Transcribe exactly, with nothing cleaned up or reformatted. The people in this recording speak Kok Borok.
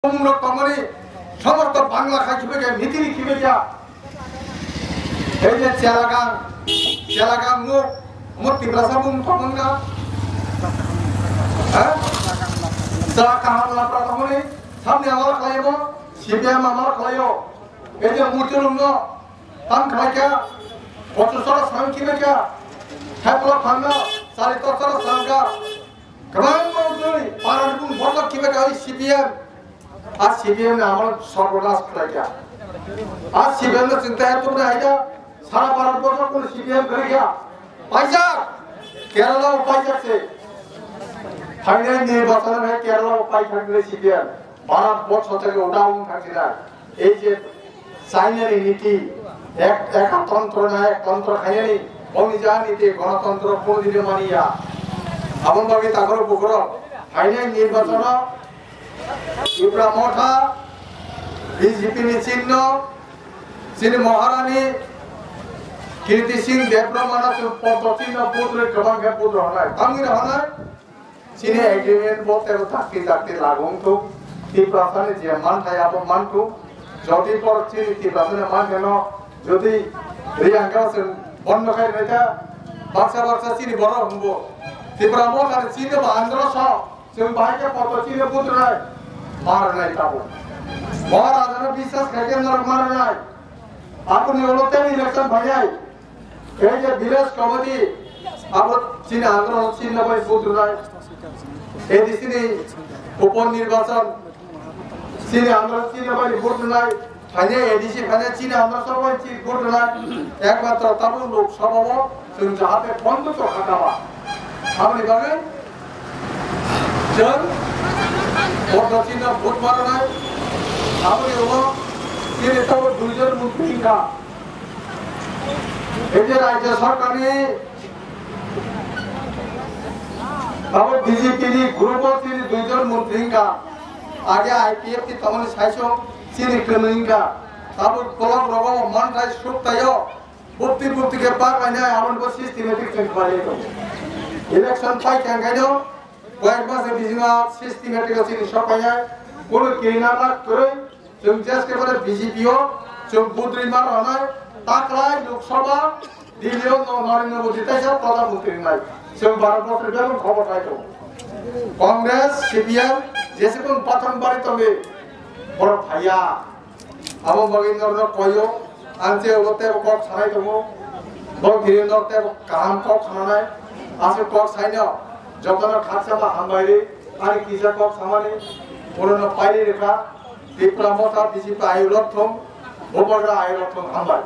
Bumung rok tongmani, somosto Bangla khai khibai kha, mithiri khibai kha. Ei je Chelagang, Chelagang muk, muk Tiprasa bumung tongmani na? Ha? Chela kaham lapra tongmani, samni amar khlaimo, C P M amar khlaio. Ei je Muchurung no, tam khlai kha, pochos sora sam khibai kha, hai pula phangno, sari tos sora sam kha. Kwbangma wngwi parani bumung bondo khibai kha C P M. A C P M ni amolo sorbonas khlai kha. A C P M no chwng tei tubuna hai kha, sara Bharat borso kunu C P M kwrwi kha. Paijak! Kerala o paijak se. Thangnai nirbachon hai Kerala o paijak le C P M. Bharat borso theke uda wng thangsinai. Ei je China ni niti, ek, ekatantro na ekatantro khainani, boni ja niti gonatantro kono dine mani ya. Aboni bagwi takhorok bukhorok, phainai nirbachono Tipra Motha, B J P ni chinno, chini Maharani Kirti Singh Debbarmano chwng poto chinno vote rwi kwbang khe vote rohornai. Tamni rohornai? Chini agreement bo tebo dakti dakti lagu wngthung, Tiprasani je manthai abo manthung, jodi por chini Tiprasani manthai no jodi riyang khe chwng bondo khai rwkha, baksa baksa chini borok hwnbo Tipra Mothani chini bo andro so, chwng bahai khe poto chini butrwnai, marnai tabuk. Maharajano biswas khai khe norok marnai. Aboni ulo tei election phainai. Ei je village committee, abo chini andro chini bai vote rwnai. A D C ni upor nirbachon, chini andro chini bai vote rwnai. Phainai A D C phainai chini andro so bai chini vote rwnai. Ekmatro tabuk Lok Sabha o chwng jahate bondo to khakaba. Aboni bagwi Chwng Poddo Chinno vote marnai, aboni ulo chini tabuk duijon montri wngkha. Ei je Rajya Sarkarni tabuk B J P ni group o chini duijon montri wngkha. Age I P F T tongmani saichung chini kwnwi wngkha. Tabuk block rogo manthai suktaio. Bukti bukti khe bak lainai, aboni bo systematic chwng khlaiwi tongo. Election pai khe hwnkhaino koyek mas ni bisingo systematic o chini sok painai, kunu kirina lak kwrwi, chwng jeske bole B J P o chwng budri mar rwnai, taklai Lok Sabha, Delhi o no Narendra Modi taisa pradhan mantri wngnai. Chwng Bharat borso ni bebak khobor nai tongo. Congress, C P M, jese kunu pathang bari tongwi borok phaiya. Abo bagwi norno koyo, ang je obo tebo kok sanai tongo, bo giri nok tebo kaham kok sanai, aswk kok saino, jotono khaksa ma hambai ri, ani kisa kok samani, urono pairi rikha, Tipra Motha B J P ayuk lok thung, Bubagra ayuk lok thung hambai.